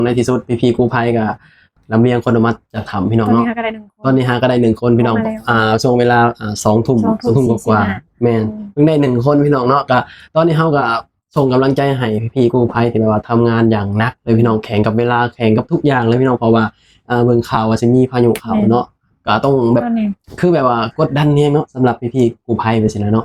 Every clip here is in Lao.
ໃນທີ່ສຸດພີ່ໆກູ້ໄພກໍລຳລຽງຄົນອອກມາຈາກຖ້ຳພີ່ນ້ອງເນາະ. ຕອນນີ້ຫາກໍໄດ້ໜຶ່ງຄົນພີ່ນ້ອງ. ອອກມາແລ້ວ ອ່າ ຊ່ວງເວລາ ອ່າ ສອງທຸ່ມ ສອງທຸ່ມກວ່າໆ ແມ່ນ ເພິ່ງໄດ້ໜຶ່ງຄົນພີ່ນ້ອງເນາະ. ກໍຕອນນີ້ເຮົາກໍ ສົ່ງກຳລັງໃຈໃຫ້ພີ່ໆກູ້ໄພທີ່ແບບວ່າທຳງານຢ່າງໜັກເລີຍພີ່ນ້ອງ, ແຂ່ງກັບເວລາ ແຂ່ງກັບທຸກຢ່າງເລີຍພີ່ນ້ອງ. ເພາະວ່າ ເອີ ເບິ່ງຂ່າວວ່າຊິມີພາຍຸເຂົ້າເນາະ, ກໍຕ້ອງແບບ ຄືແບບວ່າກົດດັນແຮງເນາະ ສຳລັບພີ່ໆກູ້ໄພແບບຊີ້ນະເນາະ.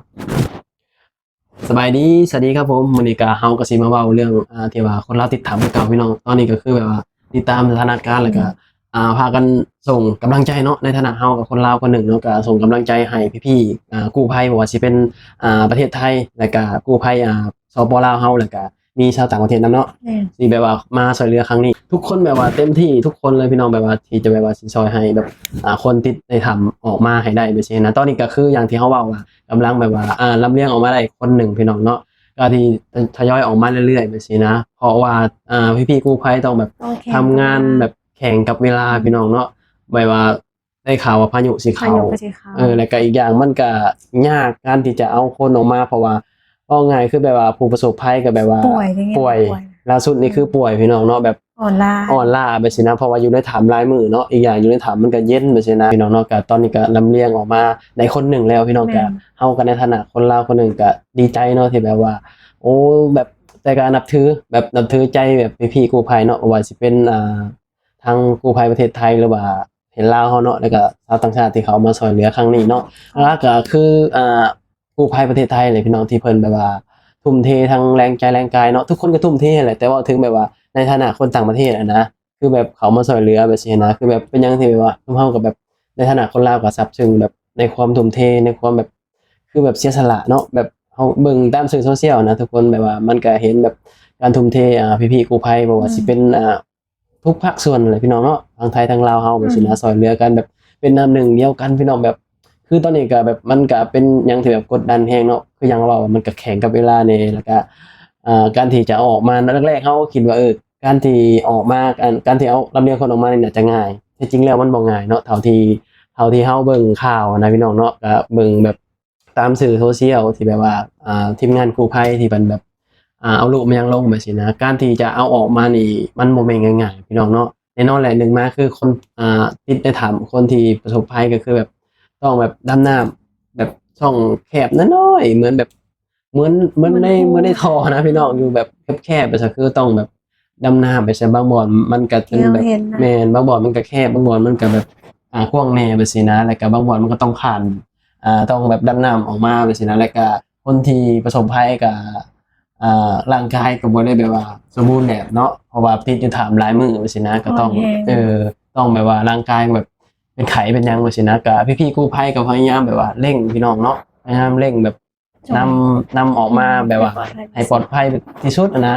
ສະບາຍດີ ສະຫວັດດີຄັບຜົມ. ມື້ນີ້ກໍ ເຮົາກໍຊິມາເວົ້າເລື່ອງ ອ່າ ທີ່ວ່າຄົນລາວຕິດຖ້ຳຄືເກົ່າພີ່ນ້ອງ. ຕອນນີ້ກໍຄືແບບວ່າຕິດຕາມສະຖານະການ ແລ້ວກໍ ອ່າ ພາກັນສົ່ງກຳລັງໃຈເນາະ. ໃນຖານະເຮົາກໍຄົນລາວຄົນໜຶ່ງເນາະ ກໍສົ່ງກຳລັງໃຈໃຫ້ພີ່ໆ ອ່າ ກູ້ໄພ ບໍ່ວ່າຊິເປັນ ອ່າ ປະເທດໄທ ແລ້ວກໍກູ້ໄພ ອ່າ ສປ ລາວເຮົາ ແລ້ວກໍມີຊາວຕ່າງປະເທດນຳເນາະ ທີ່ແບບວ່າມາຊ່ວຍເຫຼືອຄັ້ງນີ້. ທຸກຄົນແບບວ່າເຕັມທີ່ທຸກຄົນເລີຍພີ່ນ້ອງ, ແບບວ່າທີ່ຈະແບບວ່າຊິຊ່ອຍໃຫ້ແບບ ອ່າ ຄົນຕິດໃນຖ້ຳອອກມາໃຫ້ໄດ້ແບບຊີ້ນະ. ຕອນນີ້ກໍຄືຢ່າງທີ່ເຮົາເວົ້າວ່າ ກຳລັງແບບວ່າ ອ່າ ລຳລຽງອອກມາໄດ້ຄົນໜຶ່ງພີ່ນ້ອງເນາະ, ກໍທີ່ທະຍອຍອອກມາເລື້ອຍໆແບບຊີ້ນະ. ເພາະວ່າ ອ່າ ພີ່ໆກູ້ໄພຕ້ອງແບບ ຕ້ອງແຂ່ງ ທຳງານແບບແຂ່ງກັບເວລາ ອືມ ພີ່ນ້ອງເນາະ, ແບບວ່າ ໄດ້ຂ່າວວ່າພາຍຸຊິເຂົ້າ ພາຍຸກໍຊິເຂົ້າ ເອີ ແລ້ວກໍອີກຢ່າງມັນກໍຍາກການທີ່ຈະເອົາຄົນອອກມາ ເພາະວ່າເວົ້າງ່າຍຄືແບບວ່າຜູ້ປະສົບໄພກໍແບບວ່າປ່ວຍ ປ່ວຍ ລ່າສຸດນີ້ຄືປ່ວຍພີ່ນ້ອງເນາະ, ແບບອ່ອນລ້າ ອ່ອນລ້າແບບຊີ້ນະ. ເພາະວ່າຢູ່ໃນຖ້ຳຫຼາຍມື້ເນາະ, ອີກຢ່າງຢູ່ໃນຖ້ຳມັນກໍເຢັນແບບຊີ້ນະພີ່ນ້ອງເນາະ. ກໍຕອນນີ້ກໍລຳລຽງອອກມາໄດ້ຄົນໜຶ່ງແລ້ວພີ່ນ້ອງ. ກໍເຮົາກໍໃນຖານະຄົນລາວຄົນໜຶ່ງກໍດີໃຈເນາະ ທີ່ແບບວ່າ ໂອ້ ແບບ ແຕ່ກໍນັບຖື ແບບນັບຖືໃຈແບບພີ່ໆກູ້ໄພເນາະ, ບໍ່ວ່າຊິເປັນ ອ່າ ທາງກູ້ໄພປະເທດໄທ ຫຼືວ່າປະເທດລາວເຮົາເນາະ, ແລ້ວກໍຊາວຕ່າງຊາດທີ່ເຂົ້າມາຊ່ວຍເຫຼືອຄັ້ງນີ້ເນາະ. ຫຼັກໆກໍຄື ອ່າ ກູ້ໄພປະເທດໄທແຫຼະພີ່ນ້ອງ ທີ່ເພິ່ນແບບວ່າທຸ່ມເທທັງແຮງໃຈແຮງກາຍເນາະ. ທຸກຄົນກໍທຸ່ມເທແຫຼະ, ແຕ່ເວົ້າເຖິງແບບວ່າໃນຖານະຄົນຕ່າງປະເທດຫັ້ນນະ ຄືແບບເຂົາມາຊ່ວຍເຫຼືອແບບຊີ້ນະ, ຄືແບບເປັນຫຍັງທີ່ແບບວ່າ ເຮົາກໍແບບ ໃນຖານະຄົນລາວກໍຊາບຊຶ້ງແບບໃນຄວາມທຸ່ມເທ ໃນຄວາມແບບ ຄືແບບເສຍສະຫຼະເນາະ, ແບບເຮົາເບິ່ງຕາມສື່ໂຊຊຽວນະ ທຸກຄົນ ແບບວ່າມັນກໍເຫັນແບບການທຸ່ມເທ ອ່າ ພີ່ໆກູ້ໄພ ບໍ່ວ່າ ອືມ ຊິເປັນ ອ່າ ທຸກພາກສ່ວນແຫຼະພີ່ນ້ອງເນາະ, ທັງໄທທັງລາວເຮົາແບບຊີ້ນະ ອືມ ຊ່ວຍເຫຼືອກັນແບບເປັນນ້ຳໜຶ່ງດຽວກັນພີ່ນ້ອງ. ແບບ ຄືຕອນນີ້ກໍແບບ ມັນກໍເປັນຫຍັງທີ່ແບບກົດດັນແຮງເນາະ, ຄືຫຍັງເວົ້າ ມັນກໍແຂ່ງກັບເວລາແດ່ ແລ້ວກໍ ອ່າ ການທີ່ຈະເອົາອອກມາ ແລກໆເຮົາຄິດວ່າ ເອີ ການທີ່ອອກມາ ການ ການທີ່ເອົາລຳລຽງຄົນອອກມານີ້ໜ້າຈະງ່າຍ, ແທ້ຈິງແລ້ວມັນບໍ່ງ່າຍເນາະ. ເທົ່າທີ່ ເທົ່າທີ່ເຮົາເບິ່ງຂ່າວນະພີ່ນ້ອງເນາະ, ກໍເບິ່ງແບບ ຕາມສື່ໂຊຊຽວທີ່ແບບວ່າ ອ່າ ທີມງານກູ້ໄພທີ່ເພິ່ນແບບ ອ່າ ເອົາຮູບມາຫຍັງລົງແບບຊີ້ນະ, ການທີ່ຈະເອົາອອກມານີ້ມັນບໍ່ແມ່ນງ່າຍໆ ພີ່ນ້ອງເນາະ. ແນ່ນອນແຫຼະ ໜຶ່ງມາຄືຄົນ ອ່າ ຕິດໃນຖ້ຳ ຄົນທີ່ປະສົບໄພກໍຄືແບບຕ້ອງແບບດຳນ້ຳແບບຊ່ອງແຄບນ້ອຍໆ ເໝືອນແບບ ເໝືອນ ເໝືອນໃນ ເໝືອນໃນທໍ່ນະພີ່ນ້ອງ, ຢູ່ແບບແຄບໆ ແບບ ຄືຕ້ອງແບບ ດຳນ້ຳໄປໃສ່ ບາງບ່ອນມັນກໍເປັນແບບ ທີ່ເຮົາເຫັນນະ ແມ່ນ ບາງບ່ອນມັນກໍແຄບ ບາງບ່ອນມັນກໍແບບ ອ່າ ກວ້າງແດ່ແບບຊີ້ນະ, ແລ້ວກໍບາງບ່ອນມັນກໍຕ້ອງຜ່ານ ອ່າ ຕ້ອງແບບດຳນ້ຳອອກມາແບບຊີ້ນະ, ແລ້ວກໍຄົນທີ່ປະສົບໄພກໍ ອ່າ ຮ່າງກາຍກໍບໍ່ໄດ້ແບບວ່າສົມບູນແບບເນາະ, ເພາະວ່າຕິດຢູ່ຖ້ຳຫຼາຍມື້ແບບຊີ້ນະ, ກໍຕ້ອງ ອ່ອນແຮງ ເອີ ຕ້ອງແບບວ່າຮ່າງກາຍແບບເປັນໄຂ້ເປັນຫຍັງແບບຊີ້ນະ. ກໍພີ່ໆກູ້ໄພກໍພະຍາຍາມແບບວ່າເລັ່ງພີ່ນ້ອງເນາະ, ພະຍາຍາມເລັ່ງແບບ ນຳ ນຳອອກມາແບບວ່າໃຫ້ປອດໄພທີ່ສຸດນະ.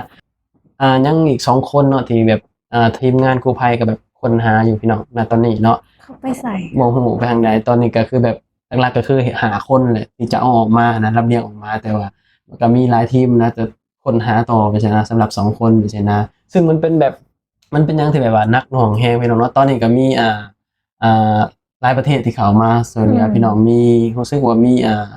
ອ່າ ຍັງອີກສອງຄົນເນາະ ທີ່ແບບ ອ່າ ທີມງານກູ້ໄພກໍແບບຄົ້ນຫາຢູ່ພີ່ນ້ອງ ນະຕອນນີ້ເນາະ. ເຂົາໄປໃສ? ບໍ່ຮູ້ໄປທາງໃດ. ຕອນນີ້ກໍຄືແບບ ຫຼັກໆກໍຄືຫ້າຄົນແຫຼະ ທີ່ຈະເອົາອອກມານະ ລຳລຽງອອກມາ, ແຕ່ວ່າກໍມີຫຼາຍທີມນະ ຈະຄົ້ນຫາຕໍ່ໄປຊີ້ນະ ສຳລັບສອງຄົນໄປຊີ້ນະ. ຊຶ່ງມັນເປັນແບບ ມັນເປັນຫຍັງທີ່ແບບວ່າໜັກໜ່ວງແຮງພີ່ນ້ອງເນາະ. ຕອນນີ້ກໍມີ ອ່າ ອ່າ ຫຼາຍປະເທດທີ່ເຂົ້າມາຊ່ວຍເຫຼືອ ອືມ ພີ່ນ້ອງ, ມີ ຮູ້ສຶກວ່າມີ ອ່າ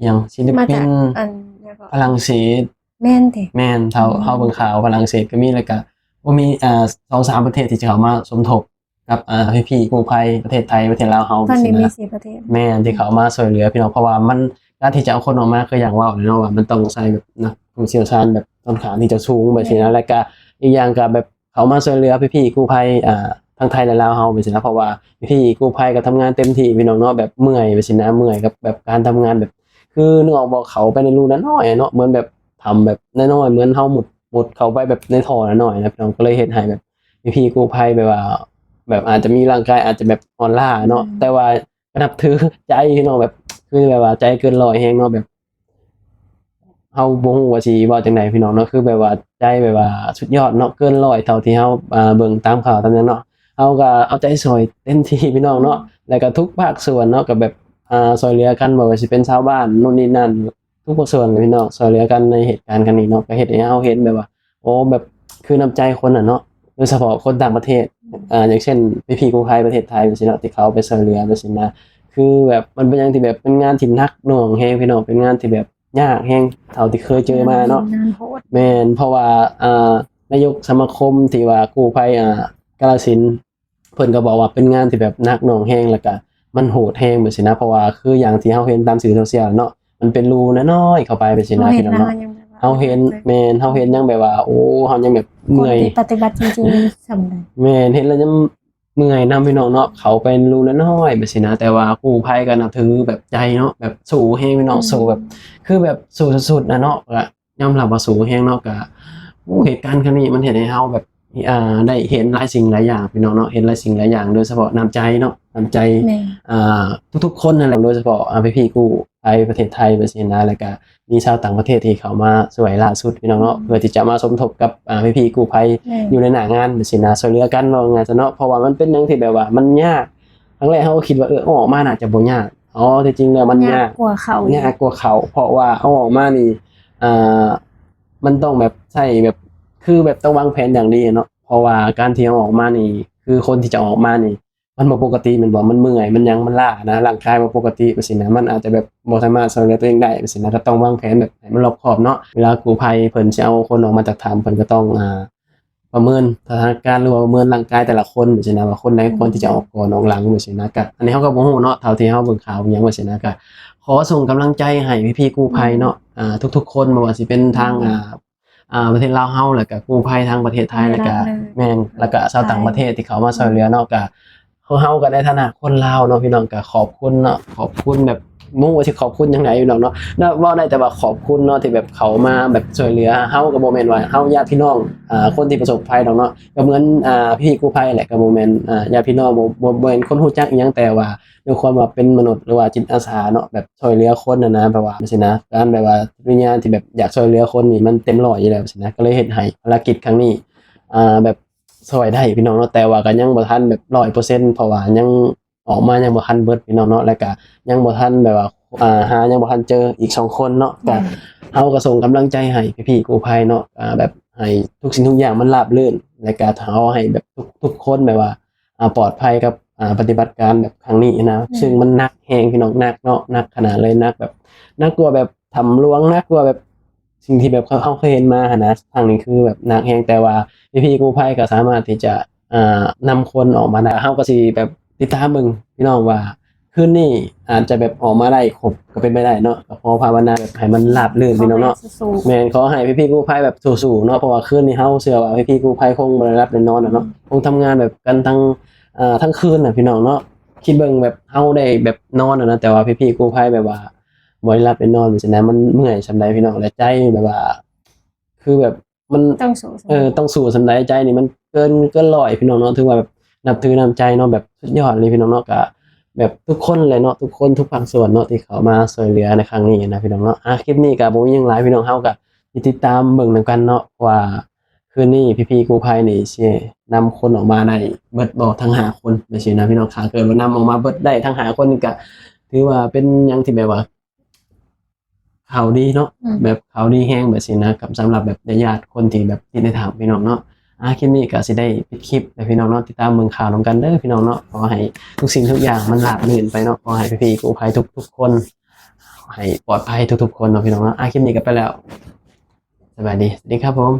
ຫຍັງ ຟີລິບປິນ ມາຈາກອັນ ຫຍັງເກາະ ຝຣັ່ງເສດ ແມ່ນຕິ? ແມ່ນ ເທົ່າ ອືມ ເຮົາເບິ່ງຂ່າວຝຣັ່ງເສດກໍມີ, ແລ້ວກໍບໍ່ມີ ອ່າ ສອງສາມປະເທດທີ່ຈະເຂົ້າມາສົມທົບກັບ ອ່າ ພີ່ໆກູ້ໄພປະເທດໄທ ປະເທດລາວເຮົາ ຕອນນີ້ມີສີ່ປະເທດ ແມ່ນ ທີ່ເຂົ້າມາຊ່ວຍເຫຼືອພີ່ນ້ອງ. ເພາະວ່າມັນ ການທີ່ຈະເອົາຄົນອອກມາ ຄືຢ່າງເວົ້າແຫຼະເນາະ ວ່າມັນຕ້ອງໃຊ້ແບບ ນະ ຜູ້ຊ່ຽວຊານແບບຄ່ອນຂ້າງທີ່ຈະສູງໄປຊີ້ນະ, ແມ່ນ ແລ້ວກໍອີກຢ່າງກໍແບບ ເຂົ້າມາຊ່ວຍເຫຼືອພີ່ໆກູ້ໄພ ອ່າ ທັງໄທ ແລະ ລາວເຮົາແບບຊີ້ນະ. ເພາະວ່າພີ່ໆກູ້ໄພກໍທຳງານເຕັມທີ່ພີ່ນ້ອງເນາະ, ແບບເມື່ອຍແບບຊີ້ນະ, ເມື່ອຍກັບແບບການທຳງານແບບ ຄືນຶກອອກບໍ່ ເຂົ້າໄປໃນຮູນ້ອຍໆເນາະ, ເໝືອນແບບຖ້ຳແບບນ້ອຍໆ, ເໝືອນເຮົາມຸດ ມຸດເຂົ້າໄປແບບໃນທໍ່ນ້ອຍໆນະພີ່ນ້ອງ, ກໍເລີຍເຮັດໃຫ້ແບບພີ່ໆກູ້ໄພແບບວ່າ ແບບອາດຈະມີຮ່າງກາຍອາດຈະແບບອ່ອນລ້າເນາະ, ອືມ ແຕ່ວ່າກໍນັບຖືໃຈພີ່ນ້ອງ, ແບບ ຄືແບບວ່າໃຈເກີນຮ້ອຍແຮງເນາະ, ແບບ ເຮົາບໍ່ຮູ້ວ່າຊິເວົ້າຈັ່ງໃດພີ່ນ້ອງເນາະ, ຄືແບບວ່າໃຈແບບວ່າສຸດຍອດເນາະ, ເກີນຮ້ອຍເທົ່າທີ່ເຮົາ ອ່າ ເບິ່ງຕາມຂ່າວຕາມຫຍັງເນາະ. ເຮົາກໍເອົາໃຈຊ່ອຍເຕັມທີ່ພີ່ນ້ອງເນາະ, ແລ້ວກໍທຸກພາກສ່ວນເນາະ ກໍແບບ ອ່າ ຊ່ວຍເຫຼືອກັນ, ບໍ່ວ່າຊິເປັນຊາວບ້ານ ໂນ່ນນີ້ນັ້ນ ທຸກພາກສ່ວນພີ່ນ້ອງ ຊ່ວຍເຫຼືອກັນໃນເຫດການຄັ້ງນີ້ເນາະ, ກໍເຮັດໃຫ້ເຮົາເຫັນແບບວ່າ ໂອ້ ແບບ ຄືນ້ຳໃຈຄົນນະເນາະ, ໂດຍສະເພາະຄົນຕ່າງປະເທດ ອືມ ອ່າ ຢ່າງເຊັ່ນ ພີ່ໆກູ້ໄພປະເທດໄທຈັ່ງຊີ້ເນາະ ທີ່ເຂົາໄປຊ່ວຍເຫຼືອຈັ່ງຊີ້ນະ, ຄືແບບມັນເປັນຫຍັງທີ່ແບບເປັນງານທີ່ໜັກໜ່ວງແຮງພີ່ນ້ອງ, ເປັນງານທີ່ແບບຍາກແຮງເທົ່າທີ່ເຄີຍເຈີມາເນາະ. ງານໂຫດ ແມ່ນ ເພາະວ່າ ອ່າ ນາຍົກສະມາຄົມທີ່ວ່າກູ້ໄພ ອ່າ ກາລະສິນ ເພິ່ນກໍບອກວ່າເປັນງານທີ່ແບບໜັກໜ່ວງແຮງ ແລ້ວກະມັນໂຫດແຮງແບບຊີ້ນະ ເພາະວ່າຄືຢ່າງທີ່ເຮົາເຫັນຕາມສື່ໂຊຊຽວເນາະ ມັນເປັນຮູນ້ອຍໆເຂົ້າໄປແບບຊີ້ນະ ເຮົາເຫັນ ພີ່ນ້ອງເນາະ ເຮົາເຫັນ ແມ່ນ ເຮົາເຫັນຍັງແບບວ່າ ໂອ້ ເຮົາຍັງແບບເມື່ອຍ ຄົນທີ່ປະຕິບັດຈິງໆ ສ່ຳໃດ ແມ່ນ ເຫັນແລ້ວຍັງເມື່ອຍນຳ ພີ່ນ້ອງເນາະ ເຂົ້າໄປຮູນ້ອຍໆແບບຊີ້ນະ ແຕ່ວ່າກູ້ໄພກໍນັບຖືແບບໃຈເນາະ ແບບສູ້ແຮງ ພີ່ນ້ອງ ອືມ ສູ້ແບບ ຄືແບບສູ້ສຸດໆນະເນາະ ກໍ ຍອມຮັບວ່າສູງແຮງເນາະ ກະ ໂອ້ ເຫດການຄັ້ງນີ້ມັນເຮັດໃຫ້ເຮົາແບບ ອ່າ ໄດ້ເຫັນຫຼາຍສິ່ງຫຼາຍຢ່າງ ພີ່ນ້ອງເນາະ ເຫັນຫຼາຍສິ່ງຫຼາຍຢ່າງ ໂດຍສະເພາະນ້ຳໃຈເນາະ ນ້ຳໃຈ ແມ່ນ ອ່າ ທຸກໆຄົນນັ້ນແຫຼະ ໂດຍສະເພາະ ອ່າ ພີ່ໆກູ້ໄພປະເທດໄທແບບຊີ້ນະ ແລ້ວກະມີຊາວຕ່າງປະເທດທີ່ເຂົ້າມາຊ່ວຍລ່າສຸດ ພີ່ນ້ອງເນາະ ອືມ ເພື່ອທີ່ຈະມາສົມທົບກັບ ອ່າ ພີ່ໆກູ້ໄພ ແມ່ນ ຢູ່ໃນໜ້າງານແບບຊີ້ນະ ຊ່ວຍເຫຼືອກັນ ເວົ້າງ່າຍຊະເນາະ ເພາະວ່າມັນເປັນຫຍັງທີ່ແບບວ່າມັນຍາກ ຄັ້ງແລກເຮົາກໍຄິດວ່າ ເອີ ເອົາອອກມາໜ້າຈະບໍ່ຍາກ ອໍ ທີ່ຈິງແລ້ວມັນຍາກ ຍາກກວ່າເຂົ້າ ຍາກກວ່າເຂົ້າ ເພາະວ່າເອົາອອກມານີ້ ອ່າ ມັນຕ້ອງແບບໃຊ້ແບບ ຄືແບບຕ້ອງວາງແຜນຢ່າງດີເນາະ ເພາະວ່າການທີ່ເອົາອອກມານີ້ ຄືຄົນທີ່ຈະເອົາອອກມານີ້ ມັນບໍ່ປົກກະຕິແມ່ນບໍ່ ມັນເມື່ອຍ ມັນຫຍັງ ມັນລ້ານະ ຮ່າງກາຍບໍ່ປົກກະຕິແບບຊີ້ນະ ມັນອາດຈະແບບບໍ່ສາມາດຊ່ວຍເຫຼືອຕົວເອງໄດ້ແບບຊີ້ນະ ກໍຕ້ອງວາງແຜນແບບໃຫ້ມັນລອບຄອບເນາະ ເວລາກູ້ໄພເພິ່ນຊິເອົາຄົນອອກມາຈາກຖ້ຳ ເພິ່ນກໍຕ້ອງ ອ່າ ປະເມີນສະຖານະການ ຫຼືວ່າປະເມີນຮ່າງກາຍແຕ່ລະຄົນຈັ່ງຊີ້ນະ ວ່າຄົນໃດຄວນທີ່ຈະອອກກ່ອນອອກຫຼັງຈັ່ງຊີ້ນະ ກະ ອັນນີ້ເຮົາກໍບໍ່ຮູ້ເນາະ ເທົ່າທີ່ເຮົາເບິ່ງຂ່າວຫຍັງຈັ່ງຊີ້ນະ ກະຂໍສົ່ງກຳລັງໃຈໃຫ້ພີ່ໆກູ້ໄພເນາະ ອ່າ ທຸກໆຄົນ ບໍ່ວ່າຊິເປັນທາງ ອ່າ ອ່າ ປະເທດລາວເຮົາ ແລ້ວກະກູ້ໄພທາງປະເທດໄທ ແລ້ວກະ ແມ່ນ ແລ້ວກະຊາວຕ່າງປະເທດທີ່ເຂົ້າມາຊ່ວຍເຫຼືອເນາະ ກະ ຄືເຮົາກໍໃນຖານະຄົນລາວເນາະ ພີ່ນ້ອງ ກໍຂອບຄຸນເນາະ ຂອບຄຸນແບບ ບໍ່ຮູ້ວ່າຊິຂອບຄຸນຈັ່ງໃດ ພີ່ນ້ອງເນາະ ເວົ້າໄດ້ແຕ່ວ່າຂອບຄຸນເນາະ ທີ່ແບບເຂົ້າມາແບບຊ່ວຍເຫຼືອ ເຮົາກໍບໍ່ແມ່ນວ່າເຮົາຍາດພີ່ນ້ອງ ອ່າ ຄົນທີ່ປະສົບໄພດອກເນາະ ກໍເໝືອນ ອ່າ ພີ່ໆກູ້ໄພແຫຼະ ກໍບໍ່ແມ່ນ ອ່າ ຍາດພີ່ນ້ອງ ບໍ່ ບໍ່ ບໍ່ແມ່ນຄົນຮູ້ຈັກອີ່ຫຍັງ ແຕ່ວ່າດ້ວຍຄວາມວ່າເປັນມະນຸດ ຫຼືວ່າຈິດອາສາເນາະ ແບບຊ່ວຍເຫຼືອຄົນຫັ້ນນະ ແບບວ່າຊີ້ນະ ການແບບວ່າວິນຍານທີ່ແບບຢາກຊ່ວຍເຫຼືອຄົນນີ້ ມັນເຕັມຮ້ອຍຢູ່ແລ້ວຊີ້ນະ ກໍເລີຍເຮັດໃຫ້ພາລະກິດຄັ້ງນີ້ ອ່າ ແບບ ຊ່ວຍໄດ້ພີ່ນ້ອງເນາະ ແຕ່ວ່າກໍຍັງບໍ່ທັນແບບຮ້ອຍເປີເຊັນ ເພາະວ່າຍັງອອກມາຍັງບໍ່ທັນເບິດພີ່ນ້ອງເນາະ ແລ້ວກະຍັງບໍ່ທັນແບບວ່າ ອ່າ ຫາຍັງບໍ່ທັນເຈີອີກສອງຄົນເນາະ ກະ ແມ່ນ ເຮົາກໍສົ່ງກຳລັງໃຈໃຫ້ພີ່ໆກູ້ໄພເນາະ ອ່າ ແບບໃຫ້ທຸກສິ່ງທຸກຢ່າງມັນລາບລື່ນ ແລ້ວກະເຮົາໃຫ້ແບບທຸກ ທຸກຄົນແບບວ່າ ອ່າ ປອດໄພກັບ ອ່າ ປະຕິບັດການແບບຄັ້ງນີ້ນະ ແມ່ນ ຊຶ່ງມັນໜັກແຮງພີ່ນ້ອງ ໜັກເນາະ ໜັກຂະໜາດເລີຍ ໜັກແບບ ໜັກກວ່າແບບຖ້ຳຫຼວງ ໜັກກວ່າແບບ ສິ່ງທີ່ແບບເຮົາ ເຮົາເຄີຍເຫັນມາຫັ້ນນະ ຄັ້ງນີ້ຄືແບບໜັກແຮງ ແຕ່ວ່າພີ່ໆກູ້ໄພກໍສາມາດທີ່ຈະ ອ່າ ນຳຄົນອອກມາໄດ້ ເຮົາກໍຊິແບບຕິດຕາມເບິ່ງພີ່ນ້ອງວ່າ ຄືນນີ້ອາດຈະແບບອອກມາໄດ້ຄົບກໍເປັນໄປໄດ້ເນາະ ກໍຂໍພາວະນາແບບໃຫ້ມັນລາບລື່ນພີ່ນ້ອງເນາະ ຂໍໃຫ້ສູ້ໆ ແມ່ນ ຂໍໃຫ້ພີ່ໆກູ້ໄພແບບສູ້ໆເນາະ ເພາະວ່າຄືນນີ້ເຮົາເຊື່ອວ່າພີ່ໆກູ້ໄພຄົງບໍ່ໄດ້ຫຼັບໄດ້ນອນນະເນາະ ອືມ ຄົງທຳງານແບບກັນທັງ ອ່າ ທັງຄືນນະພີ່ນ້ອງເນາະ ຄິດເບິ່ງແບບເຮົາໄດ້ແບບນອນນະ ແຕ່ວ່າພີ່ໆກູ້ໄພແບບວ່າ ບໍ່ໄດ້ຫຼັບໄດ້ນອນຈັ່ງຊີ້ນະ ມັນເມື່ອຍສ່ຳໃດພີ່ນ້ອງ ແລະໃຈແບບວ່າ ຄືແບບມັນ ຕ້ອງສູ້ ເອີ ຕ້ອງສູ້ສ່ຳໃດ ໃຈນີ້ມັນເກີນ ເກີນຮ້ອຍພີ່ນ້ອງເນາະ ຖືວ່າແບບນັບຖືນ້ຳໃຈເນາະ ແບບສຸດຍອດເລີຍພີ່ນ້ອງເນາະ ກະແບບທຸກຄົນແຫຼະເນາະ ທຸກຄົນທຸກພາກສ່ວນເນາະ ທີ່ເຂົ້າມາຊ່ວຍເຫຼືອໃນຄັ້ງນີ້ນະພີ່ນ້ອງເນາະ ອ່າ ຄລິບນີ້ກະບໍ່ມີຫຍັງຫຼາຍພີ່ນ້ອງ ເຮົາກະຊິຕິດຕາມເບິ່ງນຳກັນເນາະ ວ່າຄືນນີ້ພີ່ໆກູ້ໄພນີ້ຊິນຳຄົນອອກມາໄດ້ເບິດບໍ່ ທັງຫ້າຄົນ ແບບຊີ້ນະພີ່ນ້ອງ ຖ້າເກີດວ່ານຳອອກມາເບິດໄດ້ທັງຫ້າຄົນນີ້ກະ ຖືວ່າເປັນຫຍັງທີ່ແບບວ່າ ຂ່າວດີເນາະ ອືມ ແບບຂ່າວດີແຮງແບບຊີ້ນະ ກັບສຳລັບແບບຍາດໆຄົນທີ່ແບບຕິດໃນຖ້ຳພີ່ນ້ອງເນາະ ອ່າ ຄລິບນີ້ກໍຊິໄດ້ປິດຄລິບແລ້ວພີ່ນ້ອງເນາະ ຕິດຕາມເບິ່ງຂ່າວນຳກັນເດີພີ່ນ້ອງເນາະ ຂໍໃຫ້ທຸກສິ່ງທຸກຢ່າງມັນລາບລື່ນໄປເນາະ ຂໍໃຫ້ພີ່ໆກູ້ໄພທຸກໆຄົນ ໃຫ້ປອດໄພທຸກໆຄົນເນາະພີ່ນ້ອງເນາະ ອ່າ ຄລິບນີ້ກໍໄປແລ້ວ ສະບາຍດີ ສະຫວັດດີຄັບຜົມ.